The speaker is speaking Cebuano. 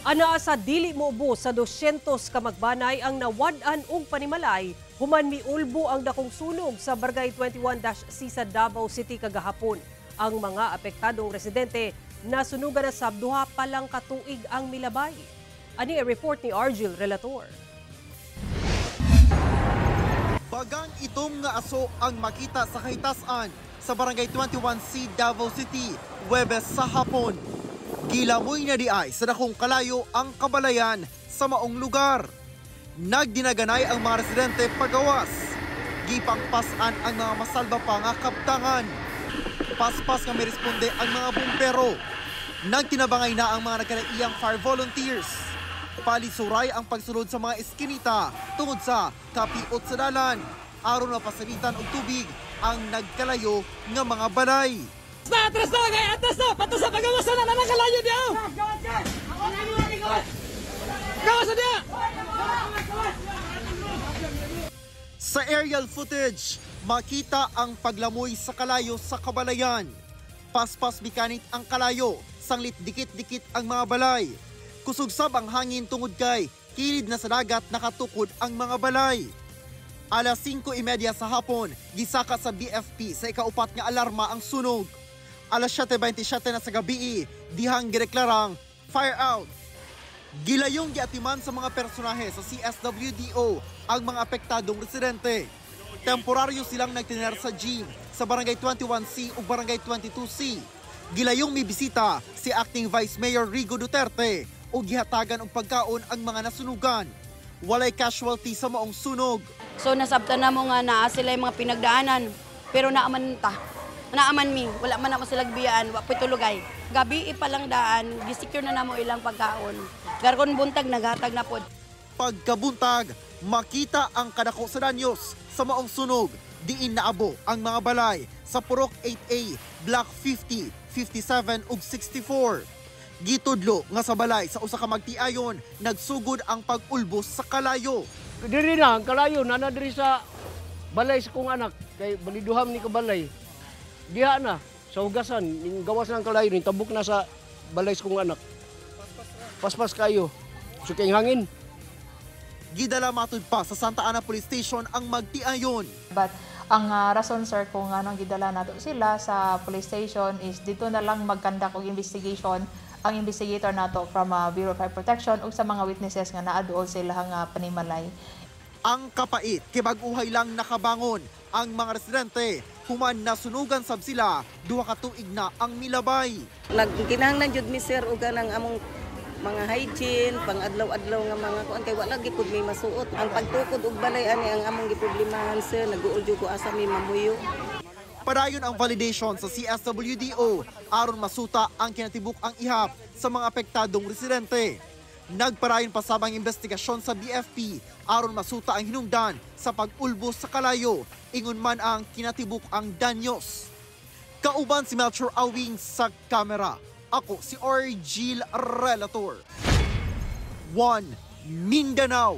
Anaa sa dili moubos sa 200 ka magbanay ang nawad-an og panimalay human miulbo ang dakong sunog sa Barangay 21-C sa Davao City kagahapon. Ang mga apektadong residente nasunugan na sab 2 pa lang katuig ang milabay. Ani ang report ni Argil Relator. Bagang itom nga aso ang makita sa kahitasan sa Barangay 21C, Davao City, Huwebes sa hapon. Gilamoy na diay sa dakong kalayo ang kabalayan sa maong lugar. Nagdinaganay ang mga residente pagawas. Gipangpasan ang mga masalba pa nga kaptangan. Paspas nga miresponde ang mga bumbero. Nagtinabangay na ang mga nagkanaiyang fire volunteers. Palisuray ang pagsulod sa mga eskinita tungod sa kapiot sa dalan. Aron mapasalitan og tubig ang nagkalayo nga mga balay. Na, atras na, kay atras na, pato sa pagawasan na nang kalayo diya. Gawas na diya. Sa aerial footage, makita ang paglamoy sa kalayo sa kabalayan. Paspas bikanit ang kalayo, sanglit dikit-dikit ang mga balay. Kusugsab ang hangin tungod kay kilid na sa dagat nakatukod ang mga balay. Alas 5:30 sa hapon, gisaka sa BFP sa ikaupat nga alarma ang sunog. Alas 7:27 na sa gabi, dihang gideklarang fire out. Gilayong giatiman sa mga personahe sa CSWDO ang mga apektadong residente. Temporaryo silang nagtiner sa gym sa Barangay 21C ug Barangay 22C. Gilayong mibisita si Acting Vice Mayor Rigo Duterte ug gihatagan og pagkaon ang mga nasunugan. Walay casualty sa maong sunog. So nasabtan na mo nga naa sila yung mga pinagdaanan, pero naaman ta. Naaman mi, wala man ako sila biyaan, wa po'y tulugay. Gabi pa lang daan, gisecure na namo ilang pagkaon. Garkon buntag, naghatag na pod. Pagkabuntag, makita ang kadako sa danyos sa maong sunog. Diin naabo ang mga balay sa Purok 8A, Block 50, 57 ug 64. Gitudlo nga sa balay sa usa ka magtiayon, nagsugod ang pag-ulbos sa kalayo. Diri na ang kalayo, nana diri sa balay sa kong anak, kay baliduham ni kabalay. Diha na, sa hugasan, ning gawas ng kalayo, ning tabok na sa balay sa kong anak. Paspas kayo, suking hangin. Gidala matud pa sa Santa Ana Police Station ang magtiayon. But ang rason, sir, kung anong gidala nato sila sa police station is dito na lang mag-conduct og investigation ang investigator nato from Bureau of Fire Protection ug sa mga witnesses nga naa duol sa ilahang panimalay. Ang kapait, kibag-uhay lang nakabangon ang mga residente. Human nasunugan sab sila, 2 ka tuig na ang milabay. Nagkinahanglan jud mi, sir, og kanang among mga hygiene, pang adlaw-adlaw nga mga kuan kay wala gyud may masuot. Ang pagtukod og balay ani ang among giproblemahan, sir, naguol jud ko asa mi mamuyo. Padayon ang validation sa CSWDO aron masuta ang kinatibuk ang ihap sa mga apektadong residente. Nagparayon pa sab ang investigasyon sa BFP aron masuta ang hinungdan sa pag-ulbos sa kalayo, ingon man ang kinatibuk ang danyos. Kauban si Melchor Awing sa kamera. Ako si Argil Relator. 1 Mindanao.